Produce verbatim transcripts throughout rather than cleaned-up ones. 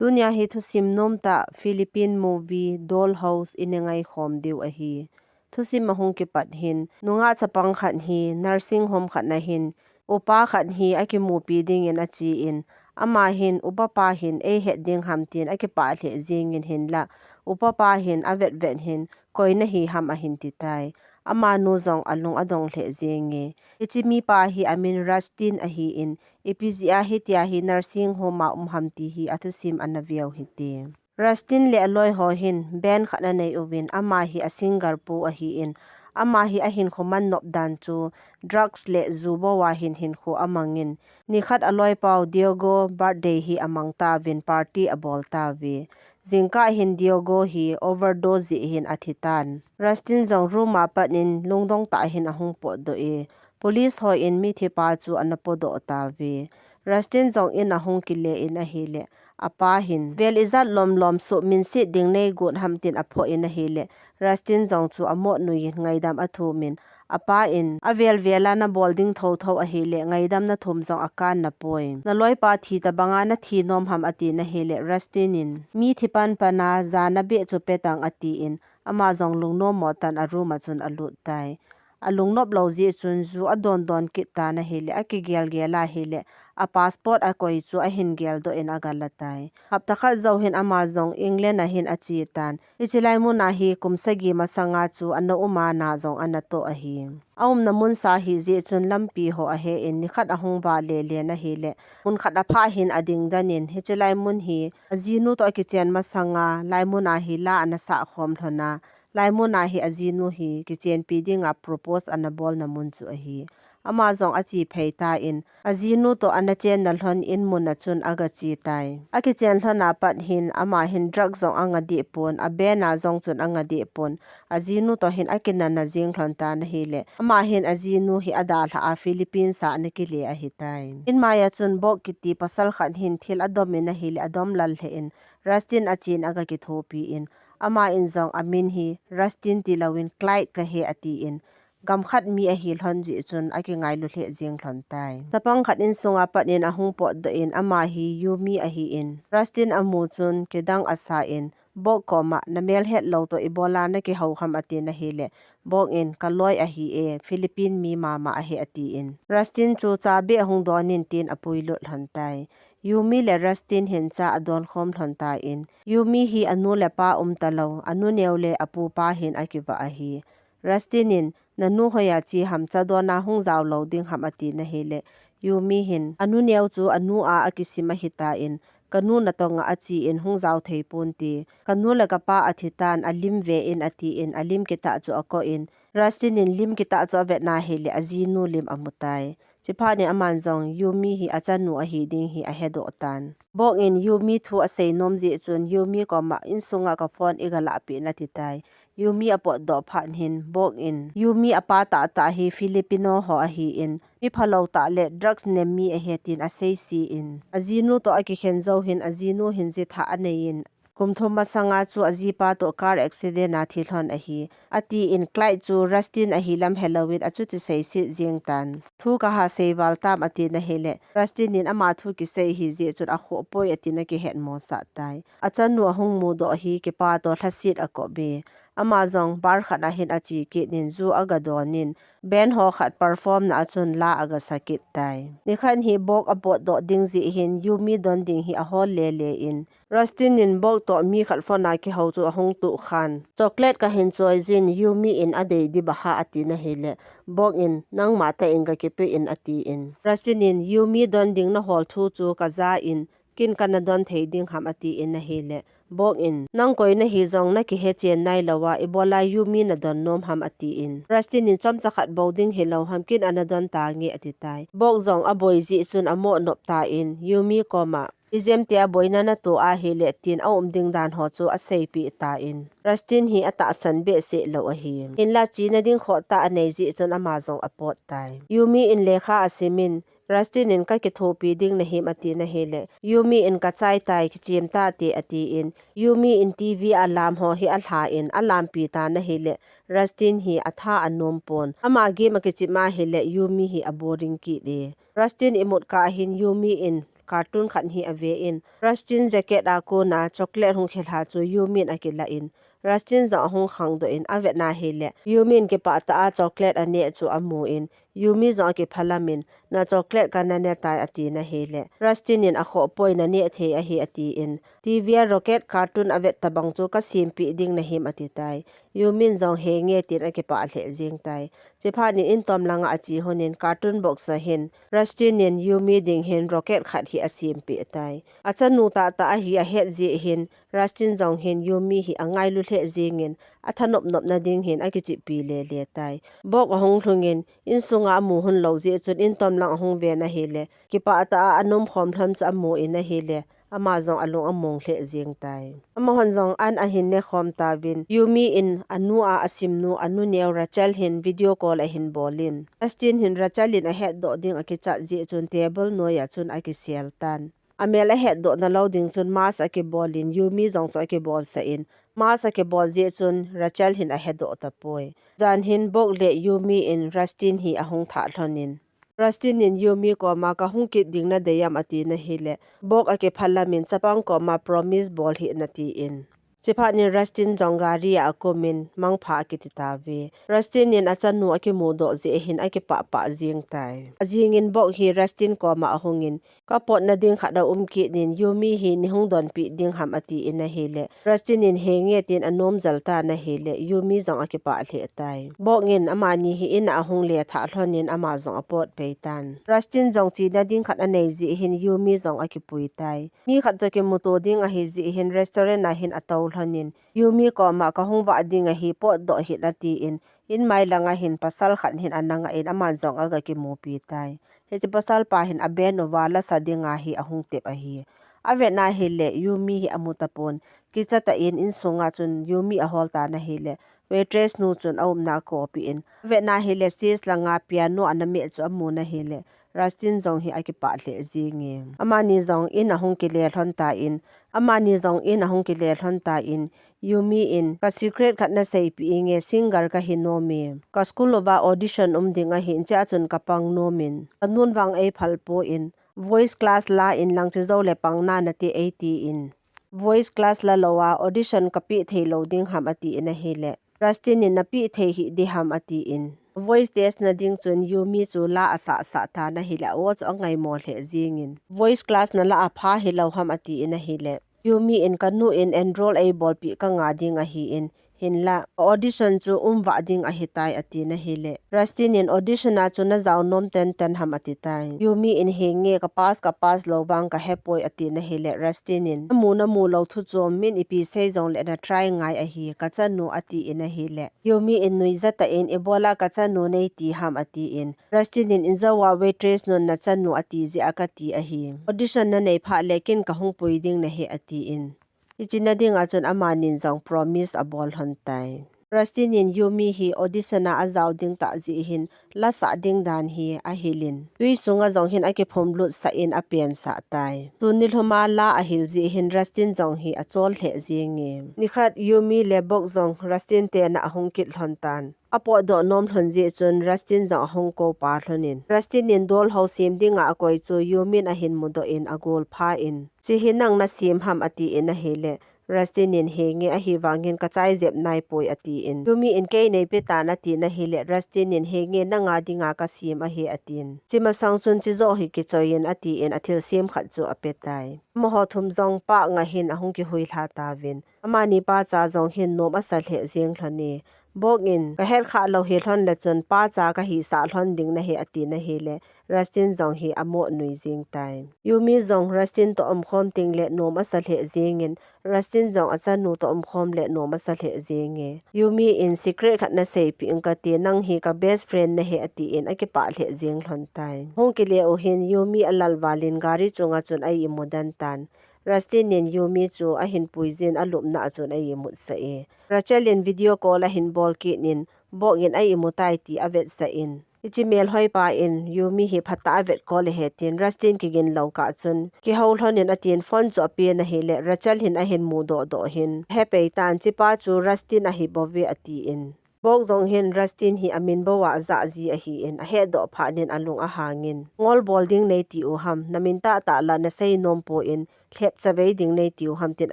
Tunia hi thusim nom tah Philippine movie Dollhouse i ngai khom diu ahi. Thusim ahung kipat hin, nungah chapang khat hi nursing home khat na hin, upa khat hi akimupi dingin achi in, ama hin, upa pa hin, ei het ding ham tin akipah lheh jingin hinlah, upa pa hin, avet vet hin, koi nahi ham ahin ti tai. Amanu jong alung adong lheh jinge. Hiche mipa hi amin Rustin ahi in, ipi jeh a hitia hi nursing home a um ham ti hi athusim ana veu hite. Rustin le aloi ho hin band khat anei uvin, ama hi a singer pu ahi in, ama hi ahinkho man nop dan chu drugs le ju bou a hin hinkho amangin, nikhat aloi pau Diego birthday hi amang tauvin party abol tauve. Jingkah hin Diego hi overdose jeh hin athi tan. Rustin jong room a pat in lungdong tah hin ahung potdoh e. Police ho in mithi pa chu ana podoh tauve. Rustin jong in ahung kile in ahile, apa hin, vel ijat lom lom suh min sit ding nei got ham tin aphoh in ahile, Rustin jong chu amo nui in ngaidam athum in, apa in, avel vel a nabol ding tho tho ahile, ngaidam nathum jong akan napoi. Naloi pa thi tabang a nathi nom ham ati nahile, Rustin in, mithi pan pan a jana beh chu pe tang ati in, ama jong lungnom mo tan a room a chun alut tai. Alungnop lou jeh chun ju adon don kit tan ahile, akigel gel ahile, a passport akoi chu ahin geldoh in agala tai. Hapta khat jou hin ama jong England a hin ache tan. Hiche lai mun a hi kum sagi masanga chu ana um a, na jong ana toh ahi. Aumna mun sa hi jeh chun lampi ho ahe in nikhat ahung vale le nahile, mun khat aphah hin ading dan in, hiche lai mun hi ajinu toh akichen masanga, lai mun a hi la ana sah khom lhon a, lai mun a hi ajinu hi kichenpi dinga propose ana bolna mun chu ahi. Ama jong ache phei tan, ajinu toh ana chenna lhon in mun a chun agache tai. Akichen lhon a pat hin, ama hin drug jong anga deh pon, a band a jong chun anga deh pon, ajinu toh hin akinana jing lhon tan ahile, ama hin ajinu hi adalhah a Philippines a ana kile ahitai. In mai a chun Bok kiti pasal khat hin thil adom in ahile, adom lal lheh in, Rustin achen aga kithopi in, ama in jong amin hi Rustin tilou in Clyde kahi ati in, gam khat mi ahi lhon jeh chun akingailu lheh jing lhon tai. Chapang khat insunga pat in ahung potdoh in, ama hi Yumi ahi in, Rustin amu chun kidang asa in, Bok koma, namel het lou toh ibola nakihou ham ati nahile, Bok in, kaloi ahi e, Philippine mi mama ahi ati in, Rustin chu cha beh hung don in tin apuilut lhon tai. Yumi le Rustin hin cha adon khom lhon tan, Yumi hi anu le pa um talou, anu neo le apupa hin akivah ahi. Rustin in, nanu hoiya che ham, cha dona hung jao lou ding ham ati nahile, Yumi hin, anu neo chu anu a akisim ahitan, kanu natong a ache in hung jao thei pon ti, kanu le kapa athi tan, alim ve in ati in, alim kitah chu akoh in, Rustin in lim kitah chu avet nahile, ajinu lim amu tai. Chuphat in aman jong Yumi hi achanu ahi ding hi ahedoh tan. Bok in Yumi thu asei nom jeh chun Yumi koma insunga ka phone iga lahpeh in ati tai. Yumi apotdoh phat hin Bok in Yumi apa tahtah hi Filipino ho ahi in, mi phalou tah le drugs nem mi ahi tin asei se in, ajinu toh akikhen jou hin, ajinu hin jithah anei in, kum thum masanga chu ajipa toh car accident a thi lhon ahi, ati in Clyde chu Rustin ahi lam helou in achuti seiset jeng tan. Thu kaha sei val tam ati nahile, Rustin in ama thu kisei ahi jeh chun akhoh poi atin akihet mosah tai. Achanu ahung mudoh hi kipa toh lhaset akoh be. Ama jong bar khat a hin ache kit in ju aga don in, band ho khat perform na a chun la aga sa kit tai. Nikhat hi Bok apotdoh ding jeh hin Yumi don ding hi ahol lele in, Rustin in Bok toh mi khat phone a kihou chu ahung tuh khan, chocolate kahin choi jin, Yumi in adei ding bang ham ati nahile, Bok in, nangma tah in kakipe in ati in, Rustin in, Yumi don ding nahol thu chu kaja in, ken kana don thei ding ham ati in ahile, Bok in, nang koi nahi jong nakihe chen nailou a, ibola Yumi nadon nom ham ati in, Rustin in, chomcha khat bou ding hilou ham, ken ana don tange ati tai. Bok jong aboi jeh chun amo nop tan, Yumi koma, ijemtia boina nato ahile tin aum ding dan ho chu aseipeh tan, Rustin hi atahsan behseh lou ahi. Hinlah chena ding khoh tah anei jeh chun ama jong apot tai. Yumi in lekha asim in, Rustin in kakithopi ding nahim ati nahile, Yumi in kachai tai, kichem tante ati in, Yumi in TV a lam ho hi alha in, alampi tan ahile, Rustin hi atha anom pon. Ama game akichim ahile, Yumi hi aboring kit e. Rustin imut kah hin Yumi in carton khat hi ave in, Rustin jacket a kona chocolate hung khelha chu Yumin akilah in, Rustin jong ahung khangdoh in avet na hile, Yumin kipah tah a chocolate aneh chu amu in, Yumi jong akiphalam in, na chocolate kana ne tai ati na hile, Rustin in akhoh poi, naneh thei ahi ati in, T V a rocket carton avet tabang chu kasempeh ding nahim ati tai. Yumin jong henge tin akipah lheh jing tai. Chiphat in intom langa ache lhon in carton box a hin, Rustin in Yumi ding hin rocket khat hi asempeh tai. Achanu tahtah ahi ahet jeh hin, Rustin jong hin Yumi hi angailu lheh jingin, athanop nopna ding hin akichihpi lele tai. Bok ahung lhungin, insunga amu lhon lou jeh chun intom lang ahung ve na hile, kipah tah a anom khom lhon chu amu in ahile, ama jong alung among lheh jing tai. Amahon jong an ahin ne khom tauvin, Yumi in anu a asimnu, anu neo Rachel hin video call ahin bol in, Rustin hin Rachel in ahetdoh ding akichat jeh chun table noiya chun akisel tan. Amel ahetdoh nalou ding chun mask akibol in, Yumi jong chu akibol sah in, mask akibol jeh chun Rachel hin ahedoh tapoi. Jan hin Bok le Yumi in Rustin hi ahung thah lhon in, Rustin in Yumi koma kahung kit ding nadei am ati na hile, Bok akiphalam in chapang koma promise bol hih in ati in. Chiphat in Rustin jong gari a akum in mangpha akiti tauve. Rustin in achanu akimudoh jeh hin akipah pah jing tai. Ajing in Bok hi Rustin koma ahung in, kapotna ding khat aum kit in, Yumi hi nei hung donpeh ding ham ati in ahile, Rustin in henge tin anom jel tan ahile, Yumi jong akipah lheh tai. Bok in amani hi in a ahung le thah lhon in ama jong apot pei tan. Rustin jong chena ding khat anei jeh hin Yumi jong akipui tai. Mi khat toh kimuto ding ahi jeh hin restaurant a hin atou lhon in, Yumi koma kahung vah ding ahi, potdoh hih in ati in, in mai langa hin pasal khat hin ana ngah in aman jong aga kimupi tai. Hiche pasal pa hin aband uva lasa dinga hi ahung tep ahi. Avet na hile, Yumi hi amu tapon. Kicha tah in insunga chun Yumi ahol tan ahile, waitress nu chun aumna akoppi in, avet na hile, stage langa piano ana meh chu amu na hile, Rustin jong hi akipah lheh jing e. Amani jong in ahung kile lhon tan, amani jong in ahung kile lhon tan, Yumi in, ka secret khat naseipeh inge, singer kahi nom e. Ka school uva audition um ding ahin, chea chun kapang nom in, kanun vang eiphal poi, voice class la inlang, chujou le pang nanate eiti in, voice class la lou a audition kapeh thei lou ding ham ati in ahile, Rustin in napeh thei hih ding ham ati in, voice test na ding chun Yumi chu la asah sah tan ahile, aw chu angaimo lheh jing in, voice class nala apha hilou ham ati in ahile, Yumi in, kanu in enroll eibolpeh kanga ding ahi in, hinlah audition chu um vah ding ahitai ati na hile, Rustin in, audition a chu najao nom tenten ham ati tai. Yumi in, henge, ka pass ka pass lou vang kahe poi ati na hile, Rustin in, namu namu lou thu chom, min ipi sei jong le na try ngai ahi, kachanu ati in ahile, Yumi in nuija tah in, ibola kachanu neiti ham ati in, Rustin in, injou a waitress nun nachanu ati jeh a kati ahi. Audition nanei phat le ken kahung pui ding nahi ati in. Hiche na dinga chun amanin jong promise abol lhon tai. Rustin in Yumi hi audition a ajao ding tah jeh hin lasah ding dan hi ahil in, tui sunga jong hin akiphum lut sah in apen sah tai. Tuni lhuma la ahil jeh hin Rustin jong hi achol lheh jing e. Nikhat Yumi le Bok jong Rustin te na ahung kit lhon tan. Apotdoh nom lhon jeh chun Rustin jong ahung kou pa lhon in, Rustin in dol ho sem dinga akoi chu Yumin ahin mudoh in agol pha in, "Chi hi nang nasem ham?" ati in ahile, Rustin in, "Henge, ahivangin kachai jep naipoi," ati in, Yumi in, "Kei neipe tan," ati na hile, Rustin in, "Henge, nanga dinga kasem ahi," ati in, "Chi masang chun chi joh hi kichoi in," ati in, athil sem khat chu ape tai. Amaho thum jong park a hin ahung kihui lha tauvin, amani pa cha jong hin nom asa lheh jeng lhon e. Bok in, "Kahet khah lou hi lhon le chun pa cha kahisah lhon ding nahi," ati na hile, Rustin jong hi amoh nui jing tai. Yumi jong Rustin toh umkhom teng le nom asa lheh jeng in, Rustin jong achanu toh umkhom le nom asa lheh jeng e. Yumi in, "Secret khat naseipeh ing kate, nang hi ka best friend nahi," ati in akipah lheh jeng lhon tai. Hung kile u hin Yumi alal val in gari chunga chun a imu den tan. Rustin in Yumi chu ahin pui jin alupna a chun a imut sah e. Rachel in video call ahin bol kit in, Bok in a imu tai ti avet sah in, "Hiche melhoi pa in Yumi hi phatah a vet kol ahi," tin Rustin kigin lou kah chun, "Kihou lhon in," atin phone chu ape na hile, Rachel hin ahin mudoh doh hin, "Hepei tan, chi pa chu Rustin ahi bou ve," ati in, Bok jong hin Rustin hi amin bou a ajah ji ahin, ahetdoh phat in alung ahangin, ngol bol ding nei ti u ham, namin tahtah la nasei nom pon, lhep chavei ding nei ti u ham tin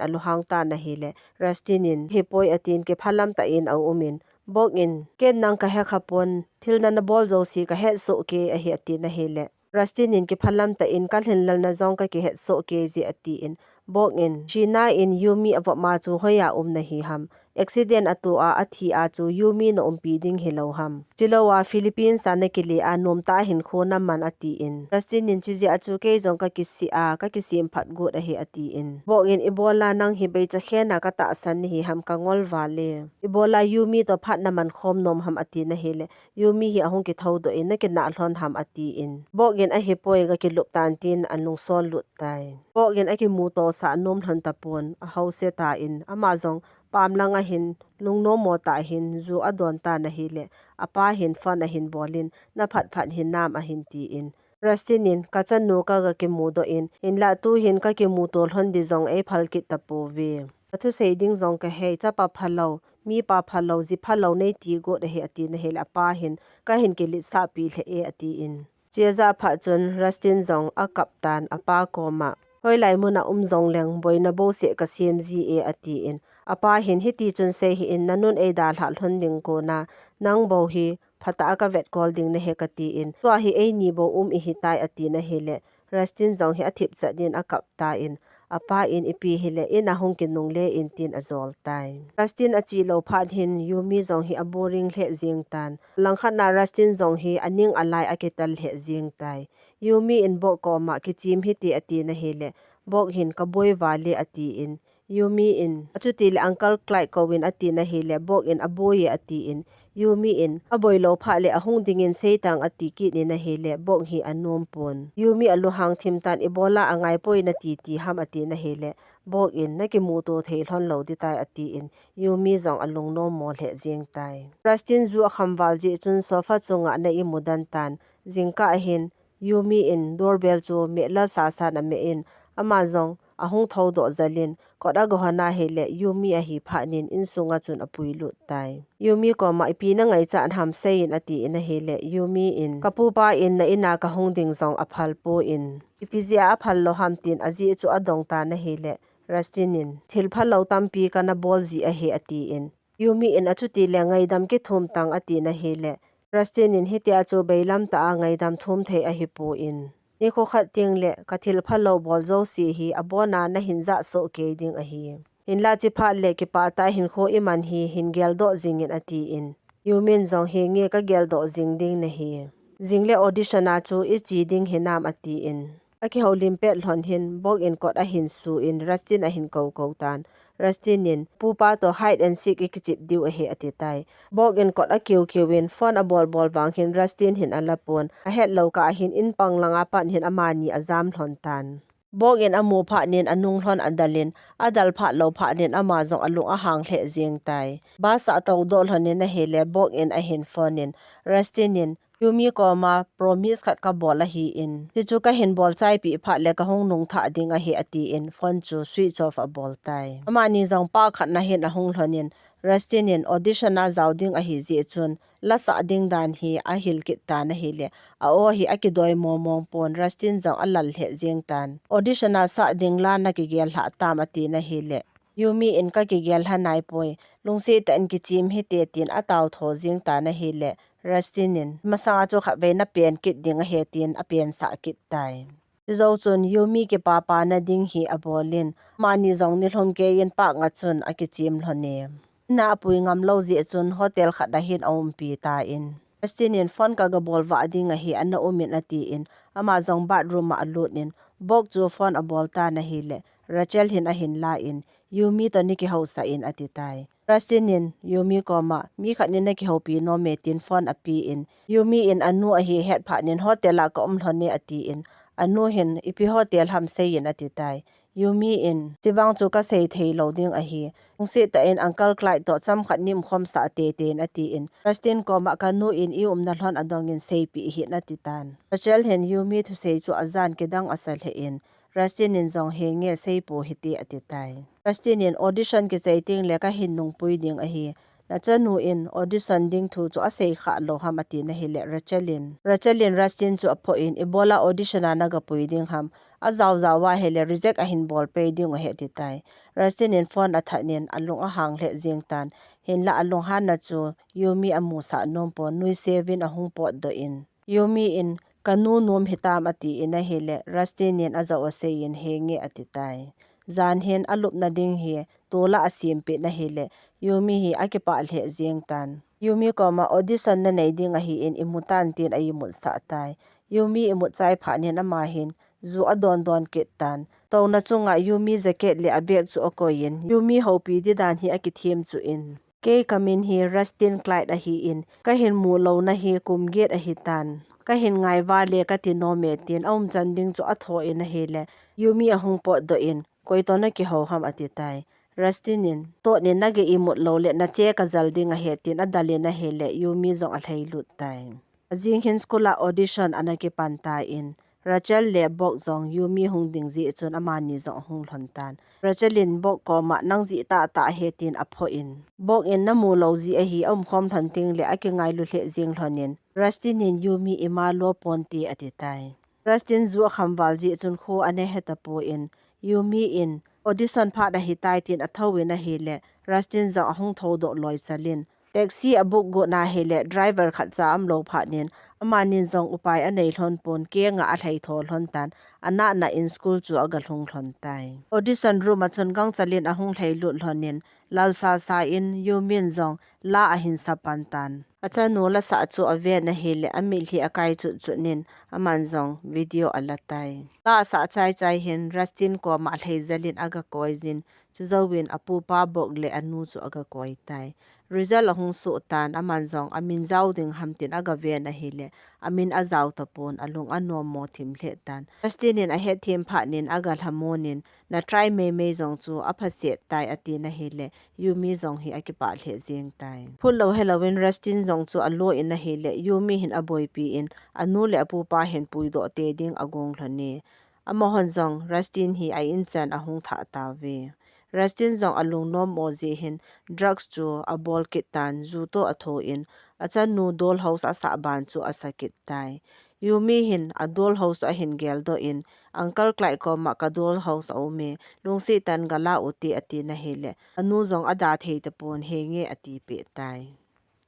alunghang tan ahile, Rustin in, hipoi atin kiphalam tah in aumin, Bok in, ken nang kahe khapon, thil nana bol jouse kahet soh kei ahi atin ahile, Rustin in kiphalam tah in kalhinlelna jong kakihet soh kei je atin, Bok in, Sheena in Yumi avop ma chu hoiya um nahi ham, accident atoh a athi a chu Yumi na umpi ding hilou ham. Chulou a Philippines a nakile a nomtah hinkho naman atin, Rustin in chujeh a chu kei jong kakisih a, kakisem phat got ahi atin, Bok in ibola nang hi beichakhen a katahsan nahi ham kangol vale. Ibola Yumi toh phat naman khom nom ham atin ahile, Yumi hi ahung kithoudoh in, nakinah lhon ham atin. Bok in ahipoi gakilup tan tin alungsol lut tai. Bok in akimuto sah nom lhon tapon, ahause tan, ama jong pam lang ahin, lungnom mo tah hin, ju adon tan ahile, apa hin phone ahin bolin, naphat phat hinam ahin tin. Rustin in, kachanu kagakimudoh in, hinlah tuhin kakimuto lhon di jong eiphal kit tapouve. Kathusei ding jong kahei, chapa phalou, mipa phalou, ji phalou nei ti got ahi atin ahile, apa hin, kahin kiletsahpi lheh e atin. Chejah phat chun Rustin jong akap tan apa koma, hoilai mun a um jongleng boina bouseh kasem ji e atin, apa hin hiti chun sei hih in, nanun eidalhah lhon ding kona, nang bou hi phatah a kavetkol ding nahi katin, tua hi eini bou um ihitai atin ahile, Rustin jong hi athipchet in akap tan, apa in ipi hile in ahung kinungle in tin ajol tai. Rustin ache lou phat hin Yumi jong hi aboring lheh jeng tan. Langkhat na Rustin jong hi aning alai akitel lheh jeng tai. Yumi in Bok koma kichem hite atin ahile, Bok hin kaboi vale atin, Yumi in, achutile Uncle Clyde kouvin atin ahile, Bok in aboi e atin, Yumi in, aboi lou phat le ahung dingin seitang ati kit in ahile, Bok hi anom pon. Yumi alunghang thim tan ibola angaipoi nati ti ham atin ahile, Bok in, nakimuto thei lhon lou ditai atin, Yumi jong alungnom mo lheh jeng tai. Rustin ju akham val jeh chun sofa chunga ana imu den tan, jingkah ahin, Yumi in doorbell chu mehlel sasan amehin, ama jong ahung thoudoh jel in, kot agahon ahile, Yumi ahi phat in insunga chun apuilut tai. Yumi koma ipi nangaichat ham seiyin atin ahile, Yumi in, kapupa in na in a kahung ding jong aphal pon, ipi jeh a aphal lou ham tin ajeh chu adong tan ahile, Rustin in, thil phalou tampi kana bol ji ahi atin, Yumi in achutile ngaidam kithum tang atin ahile, Rustin in hitia chu beilam tah a ngaidam thum thei ahipon, nikho khat tengle kathil phalou bol jouse hi abona nahin jah soh kei ding ahi. Hinlah chuphat le kipah tah a hinkho iman hi hin geldoh jingin atin, Yumi in jong henge kageldoh jing ding nahi. Jingle audition a chu iche ding hinam atin. Akihoulim pet lhon hin, Bok in kot ahin sun, Rustin ahin koukou tan. Rustin in, pupa toh hide and seek ikichep diu ahi ati tai. Bok in kot akiu kiu in, phone abol bol vang hin, Rustin hin alapon. Ahet lou kah hin, in pang langa pat hin amani ajam lhon tan. Bok in amu phat in anung lhon adal in, adal phat lou phat in ama jong alung ahang lheh jeng tai. Bus a atou doh lhon in ahile, Bok in ahin phone in, Rustin in, Yumi koma promise khat kabol ahin, hichu kahin bol chaipi phat le kahung nung thah ding ahi atin, phone chu switch off abol tai. Amani jong pah khat na hin ahung lhon in, Rustin in audition a jao ding ahi jeh chun, la sah ding dan hi ahil kit tan ahile, a aw hi akidoi mong mong pon, Rustin jong alal lheh jeng tan. Audition a sah ding la nakigel lhah tam atin ahile, Yumi in kakigel lha naipoi, lungset tah in kichem hite tin atao tho jeng tan ahile, Rustin in, masanga chu khatvei napen kit ding ahi tin apensah kit tai. Chujou chun Yumi kipapana ding hi abol in, amani jong nilhum kei in park a chun akichem lhon e. In a apui ngam lou jeh chun hotel khat a hin aumpi tan. Rustin in phone kagabol vah ding ahi ana um in atin, ama jong bathroom a alut in, Bok chu phone abol tan ahile, Rachel hin ahin la in, Yumi toh nei kihousah in ati tai. Rustin in Yumi koma, mi khat in nakihoupi nom e tin phone apen, Yumi in anu ahi het phat in hotel a ka um lhon e atin, anu hin ipi hotel ham seiyin ati tai. Yumi in, chuvang chu kasei thei lou ding ahi. Lungset tah in Uncle Clyde toh chomkhat nei umkhom sah teitei in atin, Rustin koma kanu in i umna lhon adong in seipeh hih in ati tan. Rachel hin Yumi thusei chu ajan kidang asa lheh in, Rustin in jong henge seipou hite ati tai. Rustin in audition kichai teng le kahin nungpui ding ahi. Nachanu in audition ding thu chu asei kha lou ham, ati na hile Rachel in. Rachel in Rustin chu aphoh in, ibola audition a nagapui ding ham, ajao jao ahile reject ahin bol pei ding u ahi, ati tai. Rustin in phone athat in alung ahang lheh jeng tan, hinla alunghan na chu Yumi amusah nom pon, nuisel vin ahung potdoh in. Yumi in, "Kanu nom hitam," ati in ahile, Rustin in ajao asei in, "Henge," ati tai. Jan hin alupna ding hi tol a asempeh na hile, Yumi hi akipah lheh jeng tan. Yumi koma, "Audition nanei ding ahin, imu tan," tin a-imut sah tai. Yumi imut chai phat in ama hin ju adon don kit tan. Touna chunga Yumi jacket le abag chu akoi in, Yumi houpi di dan hi akithem chuh in. Kei kamin hi Rustin Clyde ahin, kahin mu louna hi kum get ahi tan. Kahin ngai vale kati nom e, tin aumchan ding chu athoh in ahile, Yumi ahung potdoh in, "Koi toh nakihou ham?" ati tai. Rustin in, "Toh nin nagei imut lou le nache kajal ding ahi," tin adal in ahile, Yumi jong alhailut tai. Ajing hin school a audition ana kipan tan, Rachel le Bok jong Yumi hung ding jeh chun amani jong ahung lhon tan. Rachel in Bok koma, "Nang jih tahtah ahi," tin aphoh in. Bok in, "Namu lou jeh ahi, aumkhom lhon teng le akingailu lheh jeng lhon in, Rustin in Yumi ima lo ponte," ati tai. Rustin ju akham val jeh chun kho ana he tapon, Yumi in, "Audition phat ahi tai," tin athou in ahile, Rustin jong ahung thoudoh loi chal in, taxi abook got na hile, driver khatcha aum lou phat in, amanin jong upai anei lhon pon, keng a alhai tho lhon tan, anahna in school chu agalhung lhon tai. Audition room a chun gangchal in ahung lhailut lhon in, lal sasa in Yumi in jong la ahin sa pan tan. Achanu la sah chu aven ahile, amitlhi akai chut chut in, aman jong video ala tai. La asah chai chai hin, Rustin koma alhai jal in agakoi jin, chujouvin apupa Bok le anu chu agakoi tai. Result ahung soh tan, aman jong amin jao ding ham tin agaven ahile, amin ajao tapon, alung anom mo thim lheh tan. Rustin in ahet them phat in agalhamon in, "Na try mei mei jong chu aphaset tai," ati na hile, Yumi jong hi akipah lheh jeng tai. Phulou helou in Rustin jong chu alo in ahile, Yumi hin aboipi in, anu le apupa hin puidoh tei ding agong lhon e. Amahon jong Rustin hi a-in chan ahung thah tauve. Rustin jong alungnom mo jeh hin drugs chu abol kit tan, ju toh atho in, achanu dollhouse asah ban chu asa kit tai. Yumi hin adollhouse chu ahin geldoh in, "Uncle Clyde koma ka dollhouse aum e, lungset tah in gala ute," ati na hile, anu jong ada thei tapon, "Henge," ati peh tai.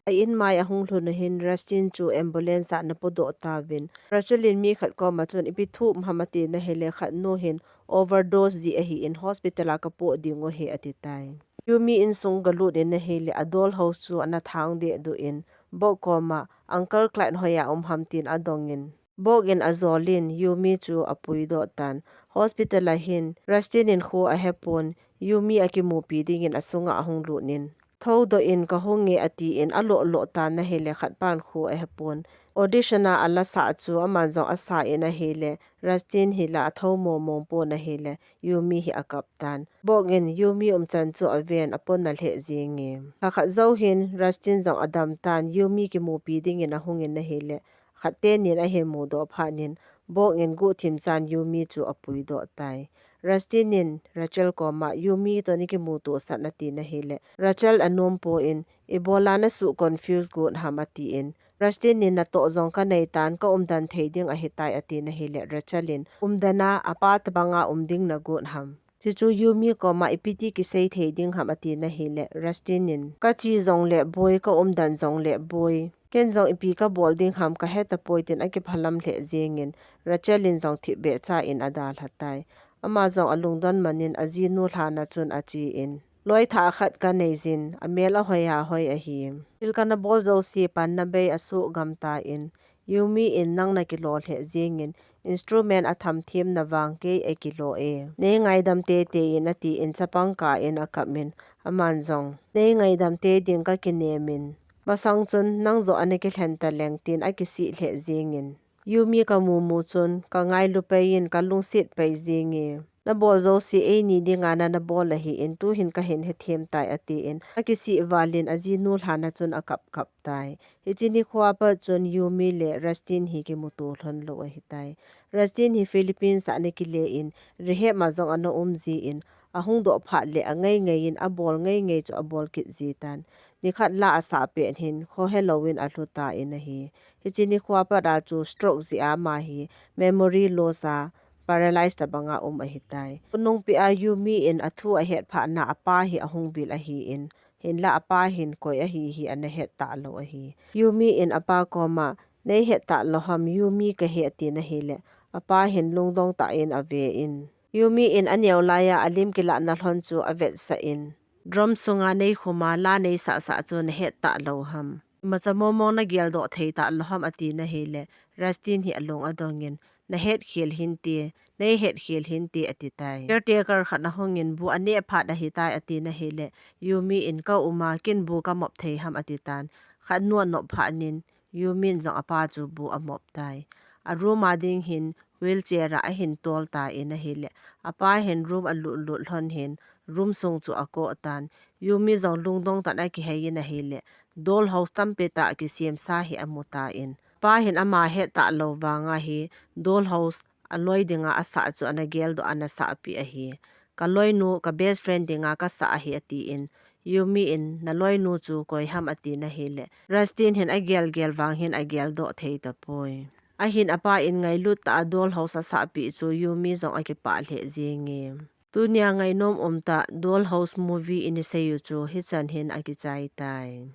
A-in mai ahung lhun u hin Rustin chu ambulance a ana podoh tauvin, Rachel in mi khat koma chun, "Ipi thu um ham?" ati na hile, khatnu hin, "Overdose jeh ahin, hospital a kapoh ding u ahi," ati tai. Yumi insung galut in ahile, adollhouse chu ana thang dehduh in, Bok koma, "Uncle Clyde hoiya um ham?" tin adong in, Bok in ajol in Yumi chu apuidoh tan. Hospital a hin Rustin in kho ahepon, Yumi akimupi dingin asunga ahung lut in, "Thoudoh in, kahung e," ati in aloh loh tan ahile, khatpan kho ahepon. Audition a alasah chu aman jong asa in ahile, Rustin hi la athou momong pon ahile, Yumi hi akap tan. Bok in Yumi umchan chu aven, apona lheh jenge. Lhakhat jou hin Rustin jong adam tan, Yumi kimupi dingin ahung in ahile, khat tenin ahin mudoh phat in, Bok in guhthim chan Yumi chu apuidoh tai. Rustin in Rachel koma, "Yumi toh nakimuto sah in," ati na hile, Rachel anom pon, "Ibola nasuh confuse got ham?" ati in, Rustin in, "Natoh jong kanei tan, kaumdan thei ding ahitai," ati na hile, Rachel in, "Umdan a, apa tabanga um ding nagot ham? Chuchu Yumi koma ipi ti kisei thei ding ham?" ati na hile, Rustin in, "Kache jongle boi, kaumdan jongle boi. Ken jong ipi kabol ding ham kahe tapoi," tin akiphalam lheh jengin, Rachel in jong thipbeh cha in adalha tai. Ama jong alungdon man in ajinu lhan a chun ache in, "Loi thah khat kanei jin, amel ahoi a hoi ahi. Thil kana bol jouse panna bei asuh gam tan, Yumi in nang nakilo lheh jengin, instrument atham themna vang kei eikilo e. Nei ngaidam teitei in," ati in chapang kah in akap in, aman jong, "Nei ngaidam tei ding kakinem in, masang chun nang joh ana kilhen taleng," tin akisih lheh jengin, "Yumi kamu mu chun kangailu pei in kalungset pei jenge. Nabol jouse eini dinga nana bol ahin, tuhin kahin hethem tai," ati in akisih val in ajinu lhan a chun akap kap tai. Hiche nikho a pat chun Yumi le Rustin hi kimuto lhon lou ahitai. Rustin hi Philippines a ana kile in, rehab a jong ana um jin, ahung doh phat le angai ngai in, abol ngai ngai chu abol kit ji tan. nikhat la asah pet hin khohelou in alhu tan ahi. Hiche nikho a pat a chu stroke jeh a ama hi memory loss a paralyze tabang a um ahitai. Khonung pet a Yumi in athu ahet phat na apa hi ahung vil ahin, hinlah apa hin koi ahi hi ana het talou ahi. Yumi in apa koma, "Nei het talou ham, Yumi kahi," atin ahileh, apa hin lungdong tah in ave in, Yumi in aneo lai a alim kilah na lhon chu avetsah in, "Drum sunga neikhum a la neisah sah chu nahet talou ham? Imacha mong mong nagel doh thei talou ham?" atin ahileh, Rustin hi alung adong in, "Nahet khel hinte, nei het khel hinte," ati tai. Caretaker khat ahung in, "Bu aneh phat ahitai," atin ahileh, Yumi in, "Ka um a, ken bu kamop thei ham?" ati tan. Khat nu anop phat in, Yumi in jong apa chu bu amop tai. A room a ding hin wheelchair a ahin tol tan ahileh, apa hin room alut lut lhon hin room sung chu akoh tan. Yumi jong lungdong tah in akihei in ahileh, dollhouse tampi tah kisemsa hi amu tan. Apa hin ama het talou vang a hi dollhouse aloi dinga asah chu ana geldoh ana sahpeh ahi. "Ka loinu, ka best friend dinga kasah ahi," atin, Yumi in, "Naloinu chu koi ham?" atin ahileh, Rustin hin agel gel vang hin agel doh thei tapoi. Ahin apa in ngailut tah a dollhouse asahpeh chu Yumi jong akipah lheh jenge. Tunia ngainom um tah dollhouse movie in isei u chu hichan hin akichai tai.